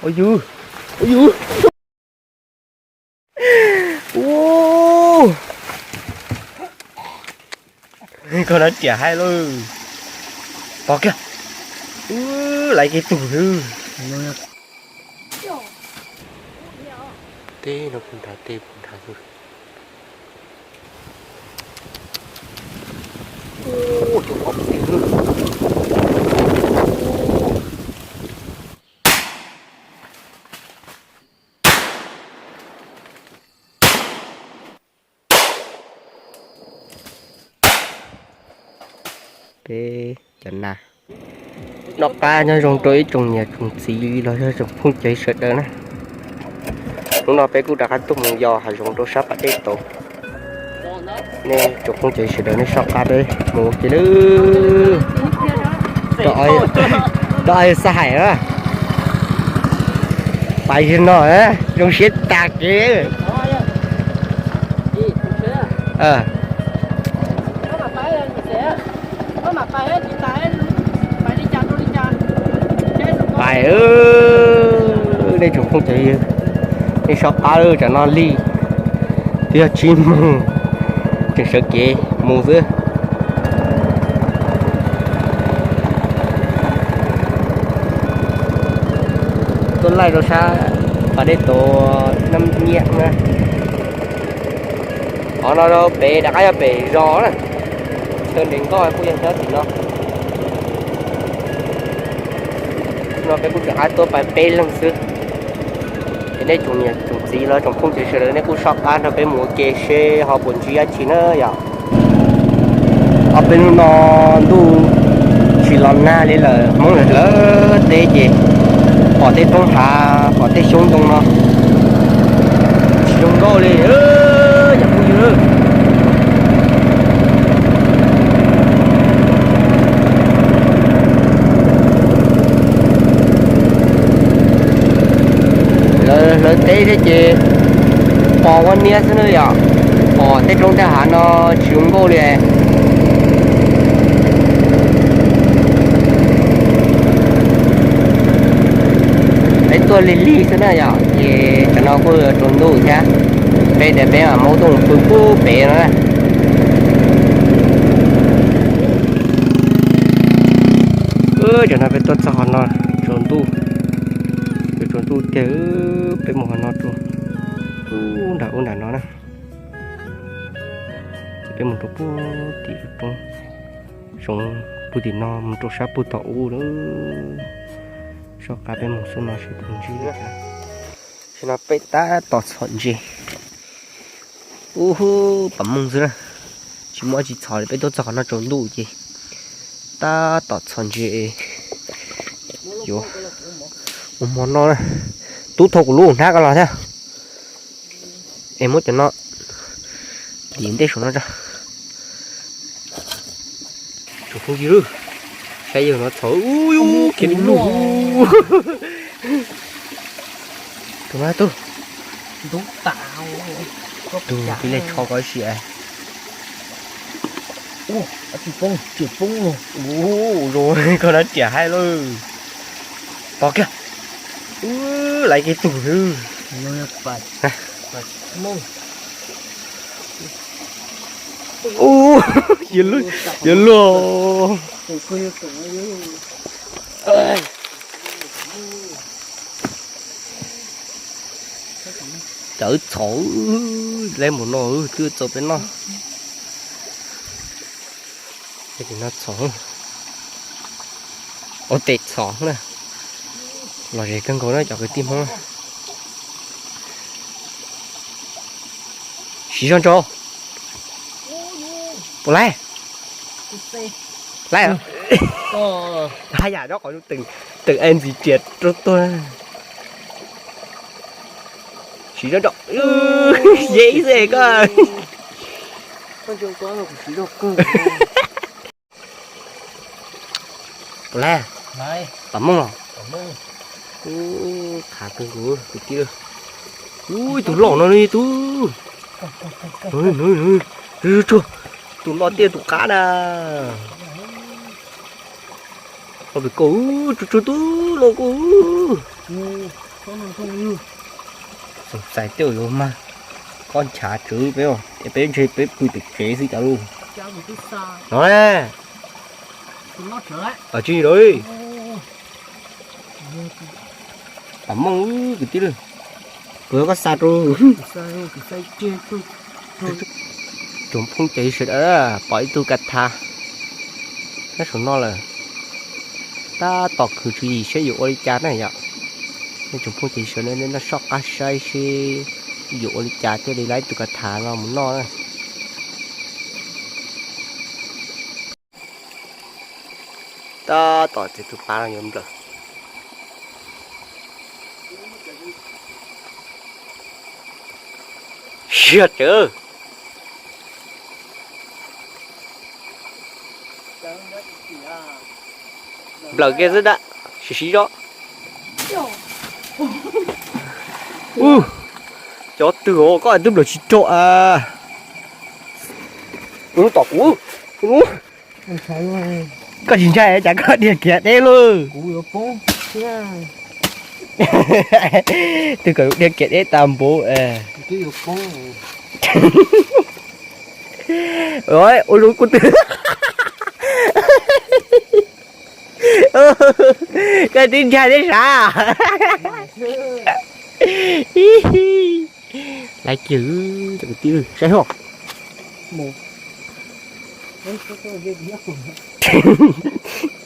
Ua yus, ua yus. Ub, koj nab riam haib lauj. Pog kiag. Ub, laiv kiag tug xwb. Teb no puag nrad, teb puag nrad xwb. Ub, cov pom pem xwb. Peb cov nas. Noj qab nyob zoo rau ib tsoom niam tsoom txiv los yog tsoom phooj ywg sawv daws na. Hnub no peb kuj rov qab tuaj mus yos hav zoov rau sab pas dej tod. Nej tsoom phooj ywg sawv daws nej soj qab peb mus ua ke lawm. Rau, rau xab hais na. Pais no zoo siab tag kev. Pais, nej tsoom phooj ywg, nej soj qab lawm, tsam no lig twb yog tsib moos, tseem sawv kev mus xwb. Tuaj laij rau sab pas dej tod nab nyiam na. Qhov no rau pem rov qab yog pem zos na. Chaw nres nkoj kuj yog nyob tim no. No peb kuj rov qab tuaj pais peb leeg xwb. Es nej tsoom niam tsoom txiv los tsoom phooj ywg sawv daws nej kuj soj qab nrog peb mus ua ke seb ho puas ntsib dab tsi na yom. Ob peb hnub no ntuj tsis los nag li lawm, Hmoob lawv lawv teb ces pom tej roob hav pom tej xyoob ntoo no tsis zoo nkauj li. Cov phooj ywg, lawv teb thiab ces pos ua niab xwb na yom. Pom tej roob tej hav no tsis zoo nkauj li. Peb tuaj lig lig xwb na yom, ces cov no kuj yuav tsaus ntuj thiab. Peb tias peb mam muab tuaj mus pw pub pem no na. Cov no peb tuaj txog qhov no tsaus ntuj, yuav tsaus ntuj tiag, peb mus qhov no rau ub nram ub nram no na. Ces peb mus rau puag tim roob, zoov puag tim no mus rau sab puag tom ub lawm. Soj qab peb mus xwb no seb puas ntsib. Tam sim no peb tab tom txhom ntses. Ub, pam mooj xwb na, tsis muaj tsis txhom li, peb tuaj txog qhov no tsaus ntuj ces tab tom txhom ntses. Yuav ua hmo noj na. Tub thau kuv lub hnab ko los thiab. Es muab cov no dim ntej saum no tso. Tsoom phooj ywg, saib yawg no txhom, ub, kiag lub lug. Tus no tug, tug tib leeg tsho koj siab. Ub, zoo koj nab riam haib lauj. Pog kiag. Ub, laiv kiag tug xwb. Ub, yuav luag. Cov txhom, laiv mus no twb txaus peb noj. Txhom, ua tes txhom na. Lom zem kawg nkaus na cov kwv tij Hmoob. Siv zog ntso. Puas laib? Laib. Haj yam nyob qhov teem, teem ntxim riam rau tuag. Siv zog ntso. Yeej xwb koj. Puas laib? Pam mooj los? Ub, qhav kawg nkaus kwv tij. Ub, ib tug loj no li tub. Tsuag, tus no tiaj tus qab na. Tsuag tsuag tub, loj kawg. Xav xav tej yuav mag, koj nchav tswv peb, peb ntshe peb pw tim tsev xwb cas lauj. No, tsis li. Pam Mooj kwv tij, kuv yuav koj xa rau tsoom phooj ywg sawv daws pom ib tug ka tha nyob saum no lawm. Tab tom khwv tswv yim seb yuav ua li cas na yom. Nej tsoom phooj ywg sawv daws nej noj soj qab saib seb yuav ua li cas thiaj li tau ib tug ka tha no mus noj na. Tab tom txiav tus pab no yuav nplawm. Siab tsawv. Nplawm kiag xwb dab, siv siv zog. Cov twg os, koj twb nplawm tsis raug a. Tom kuv, koj tsis ntshai cas koj dhia kiag deb lauj. Twb kom dhia kiag deb tas npaum. Ua zoo kuj twb, koj twb ntshai thiab sav. Laiv kiag cov kwv tij saib os.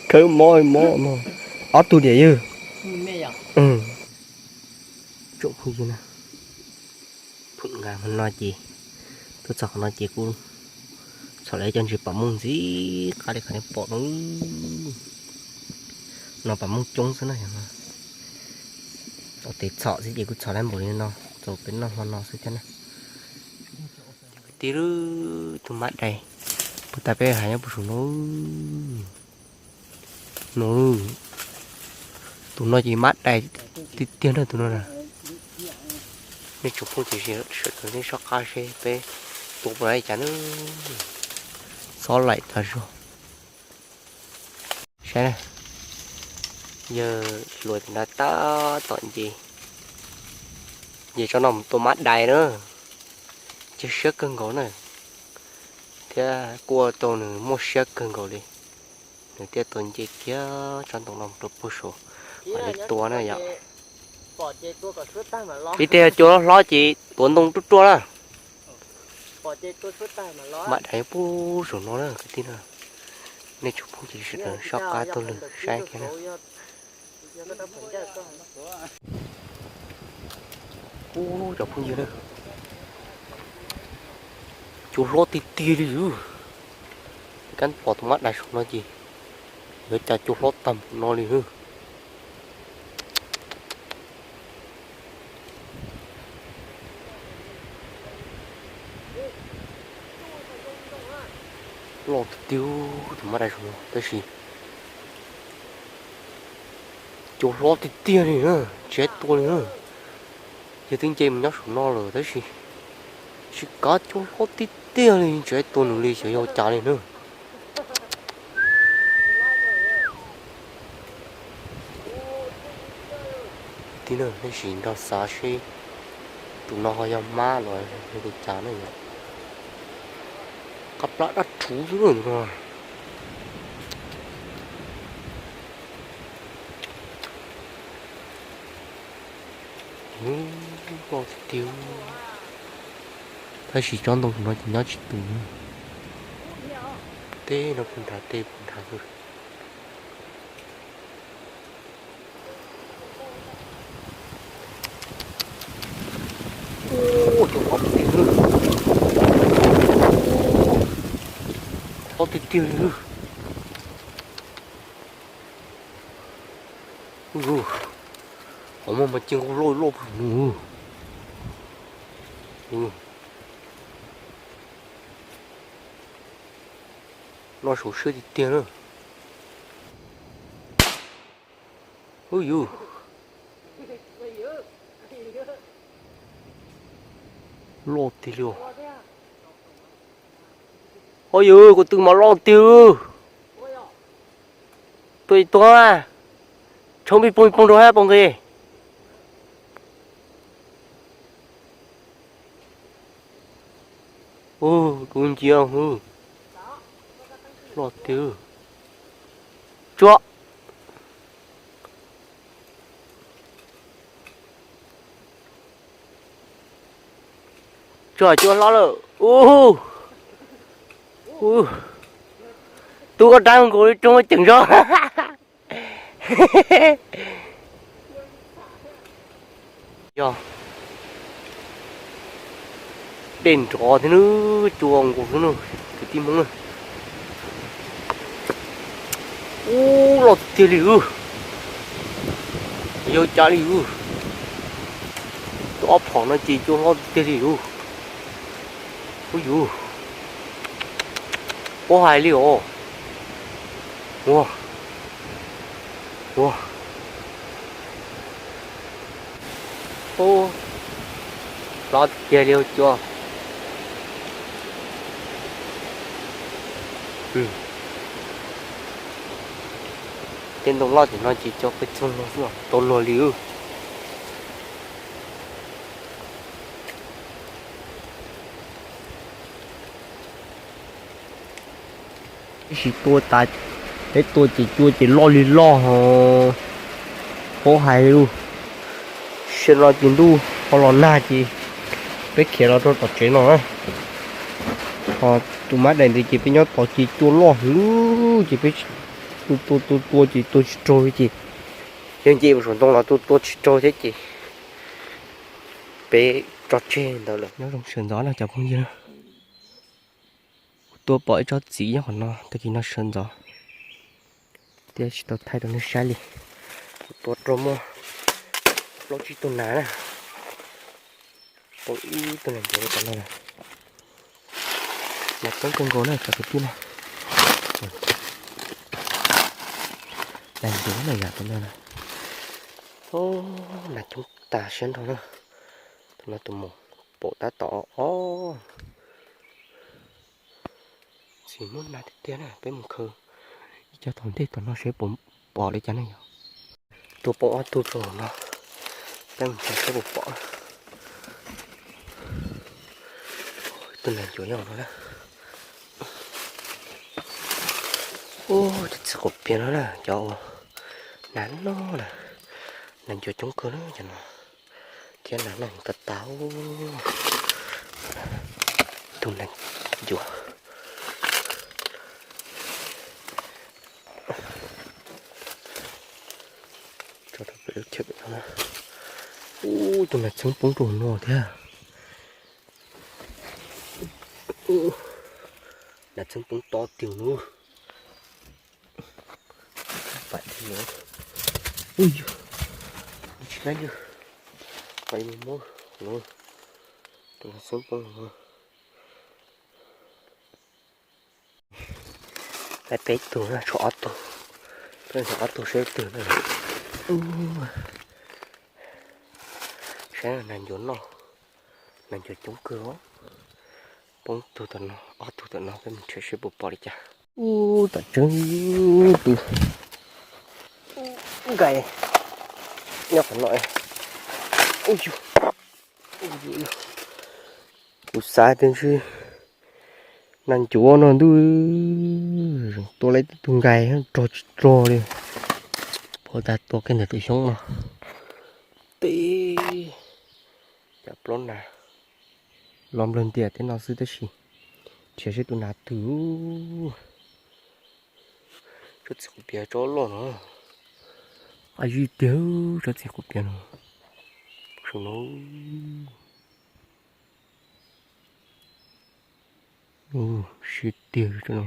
Khawb mob mob no. Ob tug niam yawg. Tsoom phooj ywg na, phoom nkas hmo no ces tuaj txog qhov no ces kuv txhom lawv cov ntses pam mooj ntxiv qab li qhov nej pom no. No pam mooj coob xwb na. Ua tes txhom xwb ces kuv txhom lawv npaum li no, txaus peb noj hmo no xwb thiab na. Kwv tij, tus mab dais, puag ta peb hais nyob puag saum no. No, tus no ces mab dais tiag tiag na tus no na. Nej tsoom phooj ywg sawv daws nej soj qab seb peb tua puas tau li cas na. Xob laim tag zog. Saib na, yawg hluas tim no tab tom nce, nce tsob no mus tua mab dais na. Cia siab kawg nkaus na, thiab kuj ua rau nws muaj siab kawg nkaus li. Nws thiaj tau nce kiag tsob ntoo no mus rau puag saum mam li tua na yom. Vim tias cua hlob hlob ces tuav ntoo ruaj ruaj na. Mab dais puag saum no na kwv tij na. Nej tsoom phooj ywg sawv daws soj qab taug lw saib kiag na. Ub, cov phooj ywg na, cua hlob tiag tiag li. Kab pom tus mab dais saum no ces yuav cas cua hlob tag npaum no li. Loj tiag tiag tus mab dais saum no tab sis cua hlob tiag tiag li na, tsis tau tua li na. Yog twb nce mus nyob saum no lawm tab sis tsis kav, cua hlob tiag tiag li, tsis tau tua nws li xyov yog cas li na. Tib neeg nej sim nrog xav seb tus no ho yog mab los yog li cas na yom. Qab plab dab rhuv xwb na tus no. Loj tiag tiag. Tab sis tsob ntoo no ces nyob tsis tus. Tej no puag nrad, tej puag nrad xwb. Ub, cua hlob tiag tiag li. Hlob tiag tiag li. Ub, qhov muag mas ci nqus loj loj. No saum siab tiag tiag na. Ub yus, loj tiag li os. Ub yus, kuv tw mas loj tiag. Tuaj ib tuag, tshoob pij pooj pij pooj rau hab pob nqis. Ub, dub nciab hwb. Loj tiag. Tsuag. Tsuag, tsuag hlob lawm. Ub, ub. Tub koj rab nkaus li rooj ceem zog. Yog dej nrov thiab nawb, cua nkaus xwb nawb kwv tij Hmoob na. Ub, loj tiag tiag li ub. Yog cas li ub. Tus ob phom no ces cua loj tiag tiag li ub. Ub yus, puab hais li os. Ua, ua. Ub, loj tiag tiag li cua. Tej ntoo loj tim no ces cua peb txog no xwb tau luag li ub. Ib sim tua tas, peb tua ces cua ces loj li loj ho, puab hais li ub. Sim no ces ntuj ho los nag ces peb khiav los rau tom tsev no na. Ho tus mab daim ntawd ces peb nyob tod ces cua loj hwv ces peb tua tua tua tua ces tua tsis raug li ces, yog nce mus saum ntoo los tua tua tsis raug thiab ces peb tso tseg ntawd lawm. Nyob zoo sawv ntxov no cov phooj ywg. Kuv tua pom ib tsob txiv nyob qhov no, tag kis no sawv ntxov thiab tsis tau thaij rau nej saib li. Kuv tua raug muaj plaub tsib tug nas na, poob ib tug nas ncuav rau tom no lawm. Nas coob kawg nkaus na cov kwv tij na. Nas ncuav na yam tom no na. Nas coob tas siab nrho na. Tom no tus mus pom tab tom ob. Tsis muaj nas tiag tiag na, peb mus khaws ib co tom ntej tom no seb puas pom li cas ne yog. Tua pom ob tug rau no, peb mus khaws seb puas pom. Tus nas ncuav nyob no na. Ub, cov txiv quav pias no na, cov uas nas no na, nas ncuav coob kawg na cov no. Thiab nas no tas tas. Tus nas ncuav. Ub, tus nas txheeb poob rau no thiab. Nas txheeb poob to tiag no. Pam thiab. Ub, tsis laib li. Pam li mus muab no. Tus nas txheeb poob no. Laib peb tug na, tshuav ob tug. Peb tshuav ob tug seb twg na. Saib nas ncuav no, nas ncuav coob kawg os. Poob tug tom no, ob tug tom no, peb mus nrhiav seb puas pom li cas. Ub, tom tseeb tus nkais nyob qhov no. Ub, kuv xav tias ntshe nas ncuav no ntuj, tua lawm tib tug nkais rog tsis rog li. Puas tas tua kiag ntawm tus xyoob no. Tib cov plaub nas los nplawg ntias tej no xwb tab sis nrhiav seb tus nas twg. Tsob txiv quav pias tsob loj no. Qab zib tiag tsob txiv quav pias no. Saum no. Siab tiag tsob no.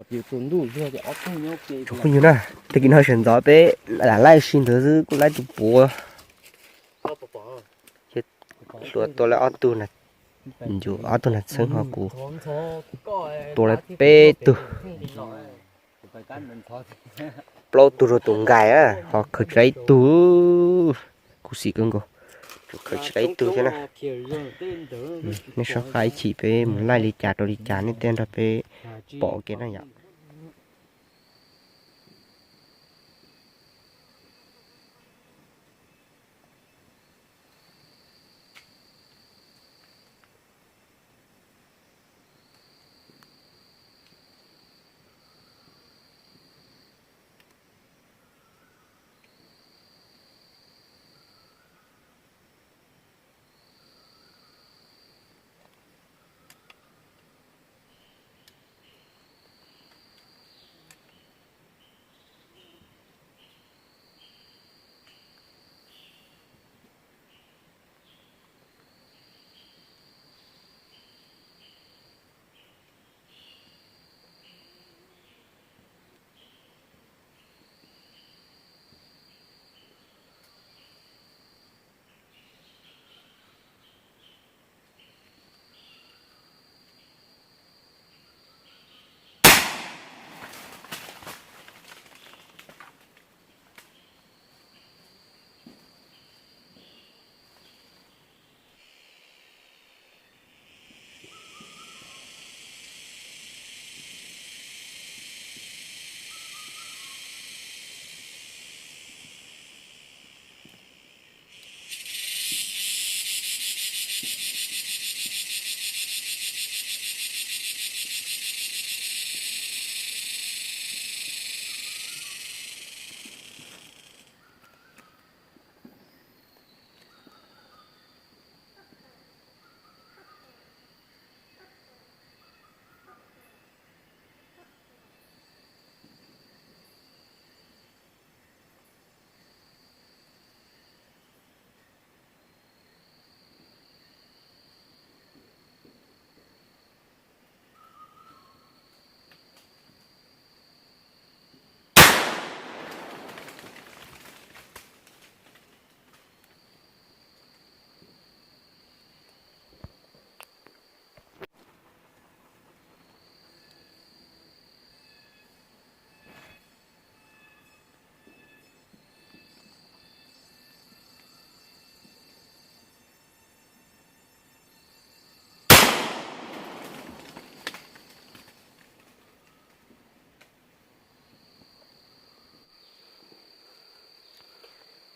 Tsoom phooj ywg na, tag kis no sawv ntxov peb lam laij si ntawd xwb kuj laib tus puav. Tua lawm ob tug nas ncuav, ob tug nas txheeb ho kuv tua lawm peb tug. Plaub tug rau tus nkais ho khaws tsis laib ib tug. Khuv xim kawg nkaus, khaws tsis laib ib tug thiab na. Nej soj qab ib chim peb mus laij li cas rau li cas nej thiaj nrog peb pom ua ke na yom.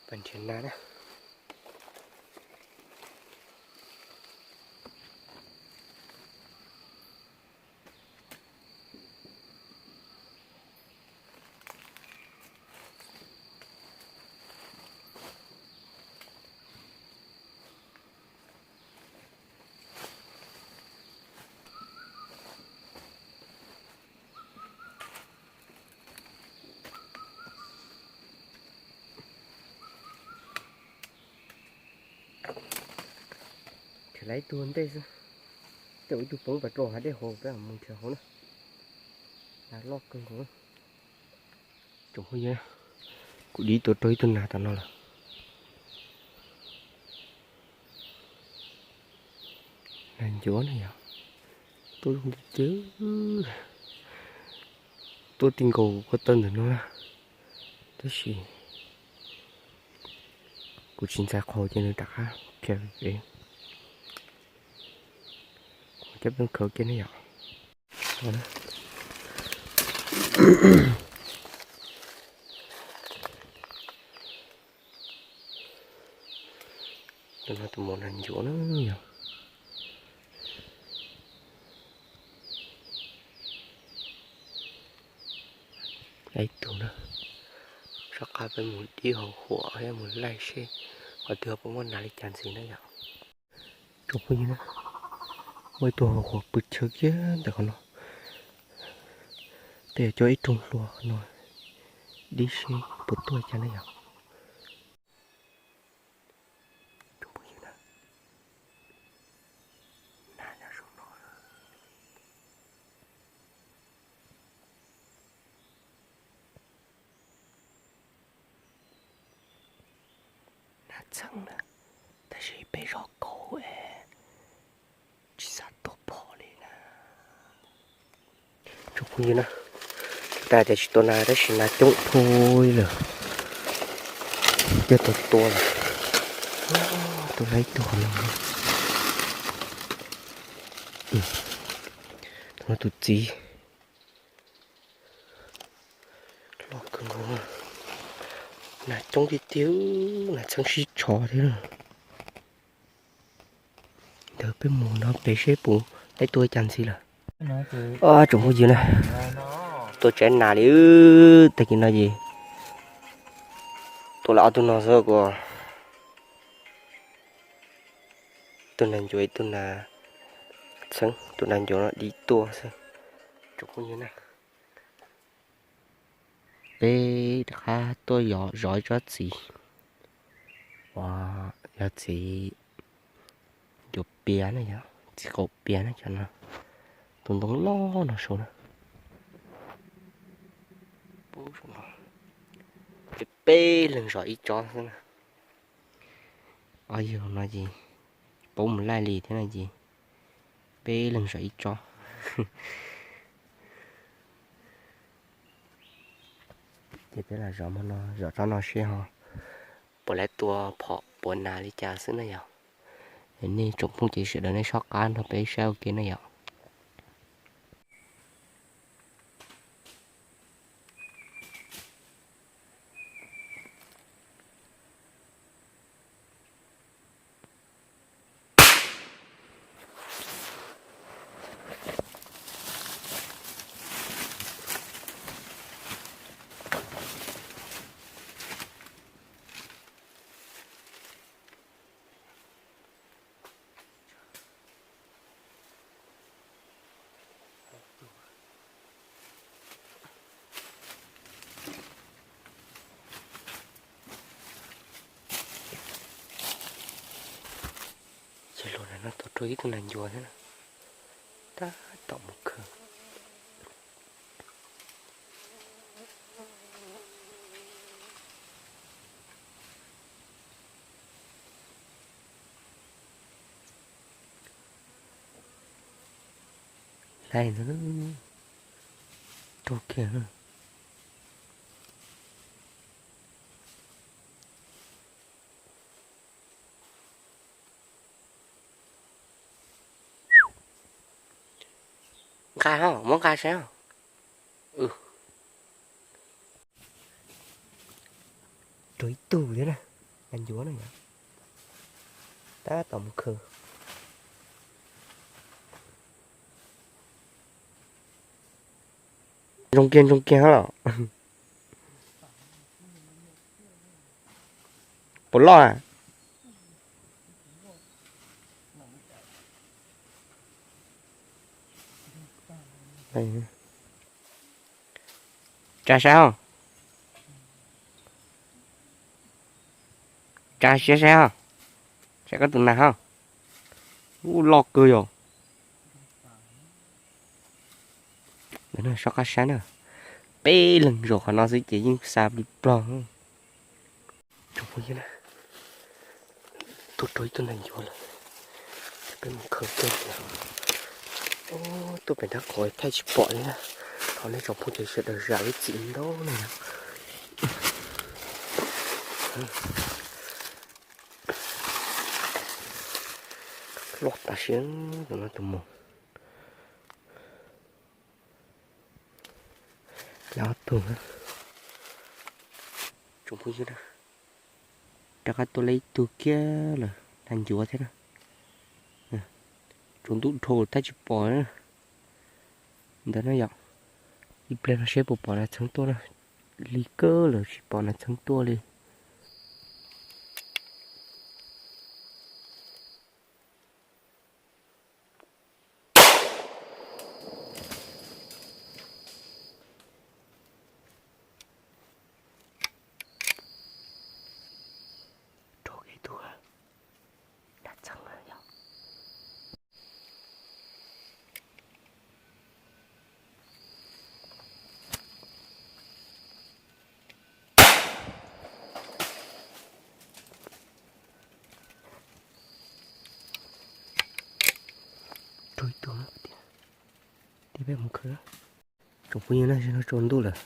Pas nrhiav nas na. Nrhiav lawm ib tug ntej xwb, tej ib tug poob pas rau hav dej hauv peb mus nrhiav hauv na. Nas loj kawg nkaus. Tsoom phooj ywg, kuv dib tuaj raug ib tug nas tom no lawm. Nas ncuav na yog, tuaj zoo tiag tiag, tuaj ti nkaus ko taw ntawm no na, tab sis kuv tsis ntxais qhov ces nws rov qab khiav pem. Cov peb khaws kiag ne yom. Tus no tus maum nas ncuav na yog. Ib tug na, soj qab peb mus dib hauv huam thiab mus laij seb qhov twg ho puas muaj nas li cas ntxiv na yom. Tsoom phooj ywg na, muaj ib tug hauv huam pw chaw kiag ntawm qhov no, tej cov ib rooj hlua qhov no, dib seb puas tuaj cas na yom. Tsoom phooj ywg na, nas nyob saum no. Nas txheeb na, tab sis peb zov kauv es tsis xav tua phom li na. Tsoom phooj ywg na, tas tias tsis tua nas tab sis nas coob dhau li lawm, coj tau tua lawm. Tua lawm ib tug no, tus no tus txiv. Loj kawg nkaus, nas coob tiag tiag, nas txheeb sib tsho thiab. Ntawd peb mus no pem seb puas tau tua cas ntxiv lawm. Tsoom phooj ywg na, tua tsawg nas li, tag kis no ces tua lawm ob tug no xwb kuv. Tus nas ncuav ib tug nas txheeb, tus nas ncuav no dib tuaj xwb. Tsoom phooj ywg na, peb rov qab tuaj zov ib tsob txiv. Ua, yog txiv ncuav pias na, yog txiv qaum pias na cov no. Tus ntoo loj no saud na. Peb leeg zov ib tsob xwb na. Ob yawg no ces paub mus laij li thiab no ces peb leeg zov ib tsob. Ces peb los zov hmo no, zov tsob no seb ho puas lawv tua phom puas nas li cas xwb na yom. Nej tsoom phooj ywg sawv daws nej soj qab nrog peb saib ua ke na yom. Ces luag na no tua raug ib tug nas ncuav thiab na, tab tom mus khaws. Laij ntawd raug kiag na. Nqa ho, muab nqa saib. Raug ib tug thiab na. Nas ncuav na yom. Tab tom mus khaws. Zoo kiag zoo kiag los. Puas loj a? Tsa saib os. Tsa siab saib os. Saib koj tus nas hos. Ub, loj kawg yom. Soj qab saib na. Peb leeg zaum qhov no xwb ces yeej xa plig plog. Tsoom phooj ywg na, tuaj raug ib tug nas ncuav lawm, peb mus khaws kiag. Tuaj pem nrab qhov thaij tsis pom li na. Thov nej tsoom phooj ywg sawv daws zam lub txim ntau na. Loj tas siab tus no tus mus. Lawv ob tug na. Tsoom phooj ywg na, rov qab tua lawv ib tug kiag lawm, nas ncuav thiab na. Tsaus ntuj dhau tab tsis pom na. Ntawd na yom, ib pliag no seb puas pom nas txheeb tuaj na. Lig kawg lawm tsis pom nas txheeb tuaj li. Raug ib tug nas txheeb na yom. Raug ib tug na, tib peb mus khwv. Tsoom phooj ywg na, no tsaus ntuj lawm,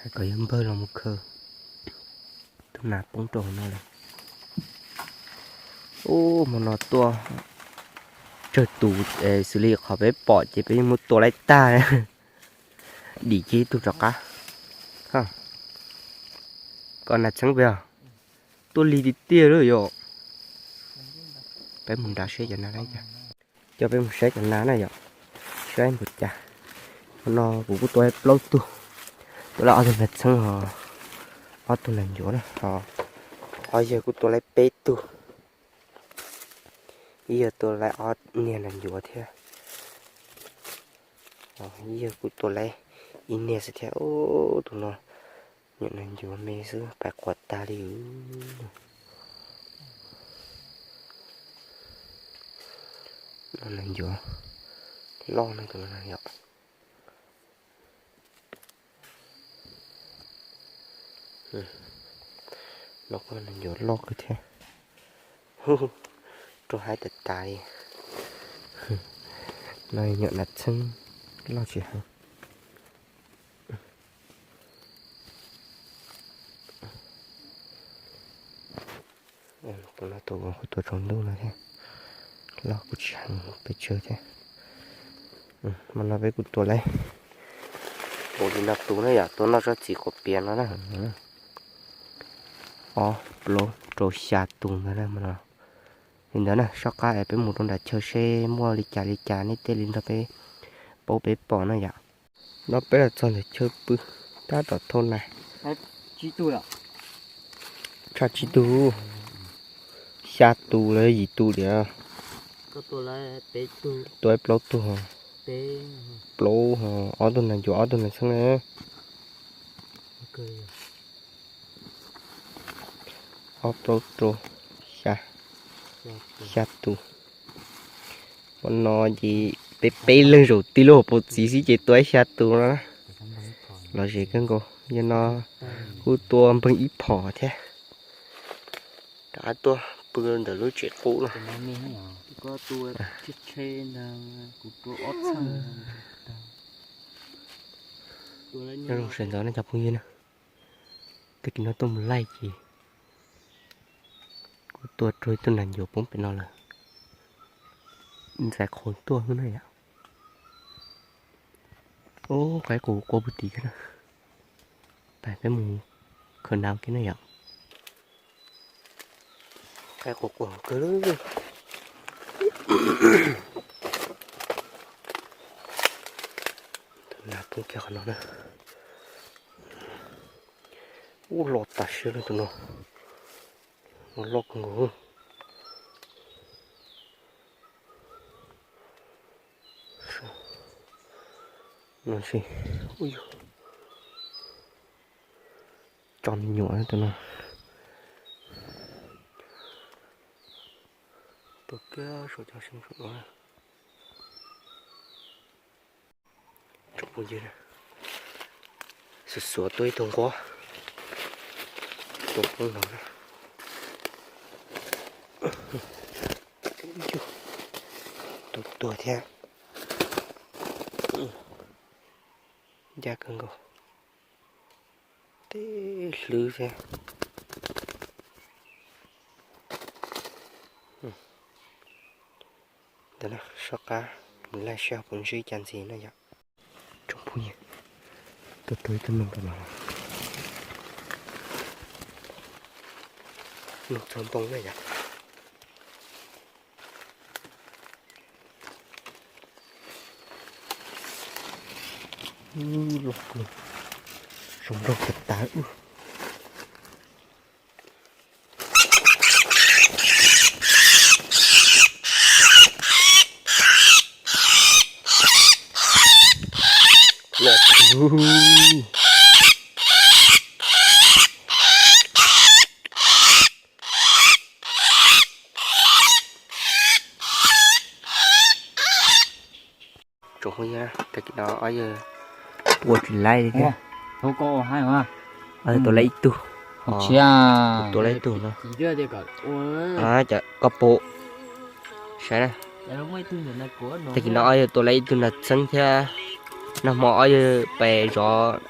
hais kom yawg npawg los mus khwv. Tus nas poob rau hauv no lawm. Ub, hmo no tuaj tsawg tus, xws li qhov peb pom ces peb yeej muab tua laib tag. Dim kiag ib tug rov qab. Koj nas txheeb peb os, tuaj lig tiag tiag lawm yom. Peb mus nrad saib cov nas laib cas. Coj peb mus saib cov nas na yom, saib npaum cas. Hmo no kuv kuj tua laib plaub tug, tua laib ob tug nas txheeb, ob tug nas ncuav na, ho ob yawg kuj tua laib peb tug. Ib yawg tua laib ob niag nas ncuav thiab. Ib yawg kuj tua laib ib niag xwb thiab. Ub, tus no nyuam nas ncuav me xwb pais quav tag li. Nas ncuav loj na tus no yom. No kuj nas ncuav loj kawg thiab. Rau haib tas tas li. No nyuam nas txheeb loj tsis heev. Tus no tus kuv tua tsaus ntuj no thiab, loj kuj tsis heev pes tsawg thiab. Hmo no peb kuj tua laib npaum li no tus na yom, tua noj tsob txiv quav pias no na. Ob plaub rau xya tus ntawd na hmo no. Li ntawd na, soj qab es peb mus rau nram chaw seb muaj li cas li cas nej thiaj li nrog peb paub peb pom na yom. No peb los txog ntawm chaw pw, tab tom thauj nas. Tshaj tsib tug, xya tus los yim tus diam. Tua plaub tug, plaub, ob tug nas ncuav ob tug nas txheeb na. Ob plaub rau xya, xya tus. Hmo no ces peb peb leeg zaum tib lub hauv paus txiv xwb ces tua xya tus no na. Lom zem kawg nkaus, yog no kuj tua npeeg ib phom thiab. Rov qab tuaj pw ntawm lub tsev qub no. Nyob zoo sawv ntxov nej cov phooj ywg na. Tag kis no tuaj mus laij ces kuj tua raug ib tug nas ncuav poob pem no lawm. Ntxais qhau tuaj xwb na yom. Ub, qaib qus quaj puag tid thiab na. Pais peb mus khaws nas kiag na yom. Qaib quaj quaj kawg li. Nas poob kiag qhov no na. Ub, loj tas siab li tus no. Loj kawg nkaus. No, ub, tso me nyuam tus no. Tuaj kiag saum cov seev saum no. Tsoom phooj ywg, xuav xuav tuaj ib tug nquab tuaj poob no na. Tus tuag thiab. Ncaj kawg nkaus. Tej hlwb thiab. Ntawm no soj qab mus laij seb ho puas ntsib cov ntxiv na yom. Tsoom phooj ywg, tuaj rau ib tug noog rau no. Noog txog npoo na yom. Ub, loj kawg, zoo nraug tas tas ub. Tsoom phooj ywg, tag kis no ob yawg tua tsis laib li thiab. Ob yawg tua laib ib tug. Tua laib ib tug no. Cov koj pum saib na. Tag kis no ob yawg tua laib ib tug nas txheeb thiab nag hmo ob yawg pais zov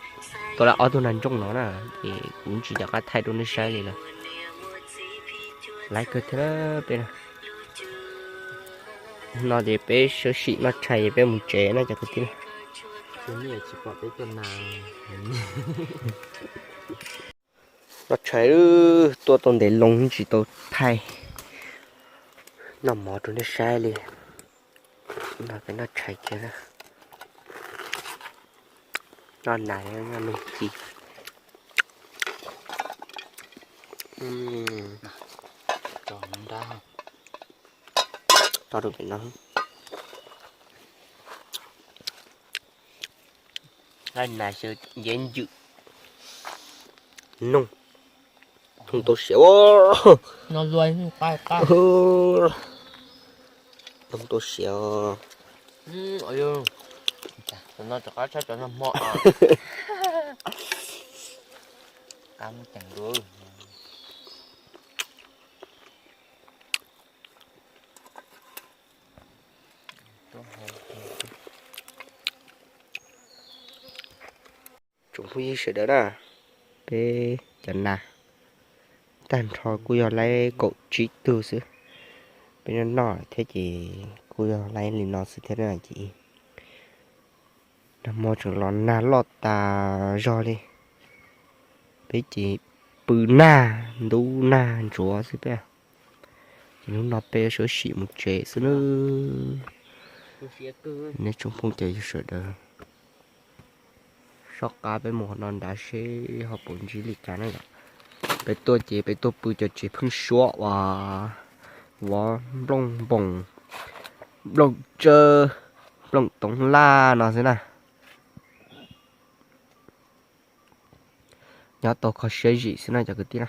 tua laib ob tug nas ntsooj no na, ces kuv tsis nco qab thaij rau nej saib li lawm. Laib kawg thiab peb na. No ces peb sawv sim noj tshais peb mus tsev na cov kwv tij na. Noj tshais, tuaj tau ntev loo tsis tau thaij noj mov rau nej saib li. No peb noj tshais kiag na. Noj nas, noj noog ci. To rau pem no. Nas xyaw nceb ncwm. Noog, noog tau siav. Noog tau siav. Tsoom phooj ywg sawv daws na, peb cov nas tag nrho kuj yog laib kaum tsib tug xwb. Peb noj noj thiab ces kuj yog laib li no xwb thiab na ces nag hmo tseem los nag loj tas zog li. Peb ces pw nag, ntub nag ntsuav xwb peb. Ces hnub no peb sawv sim mus tsev xwb nawb. Nej tsoom phooj cov ywg sawv daws, soj qab peb mus qhov no nrad seb ho puas ntsib li cas na yom. Peb tuaj ces peb tuaj pw cov tsev pheeb suab uas vov nplooj npoos, nplooj tsawb, nplooj toov laj no xwb na. Nyob tau kho siab zim xwb no cov kwv tij na.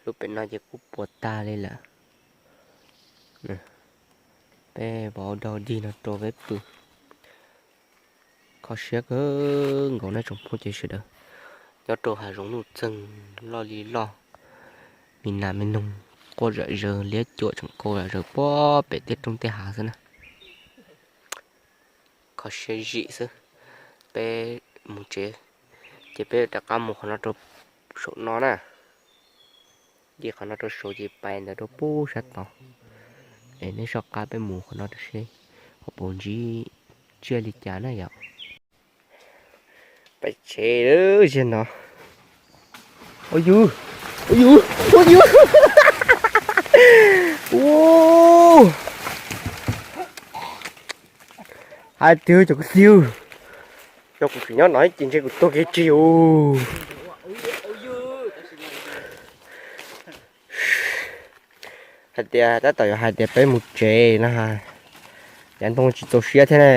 Lub pem no ces kuj puas tag li lawm. Peb vov dog dig no rau peb pw. Kho siab kawg nkaus nej tsoom phooj ywg sawv daws. Nyob rau hav zoov nuj txeeg loj li loj, me nas me noog quaj zom zaws, liab cuam tseem qau zom zaws puag pem tej roob tej hav xwb na. Kho siab zim xwb. Peb mus tsev, ces peb rov qab mus qhov no rau saum no na. Nce qhov no rau saud ces pais ntawd rau pub sab tod. Es nej soj qab peb mus qhov no rau seb ho puas ntsib tsiaj li cas na yom. Pais tsev lawm ziag no. Ua yug, ua yug, ua yug. Ua, hais tiag cov kwv tij, yog kuv tseem nyob no ces ntshe kuv tuag kiag tsis us. Hais tias tab tom yuav hais tias peb mus tsev no, yav ntoo tsis txaus siab thiab ne.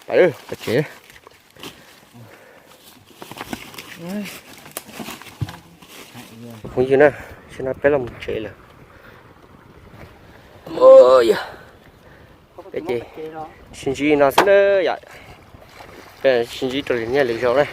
Pais, pais tsev. Phooj ywg na, tam sim no peb los mus tsev lawm. Peb ces sib ntsib no xwb na yom. Peb sib ntsib rau lwm niaj lwm zaus na.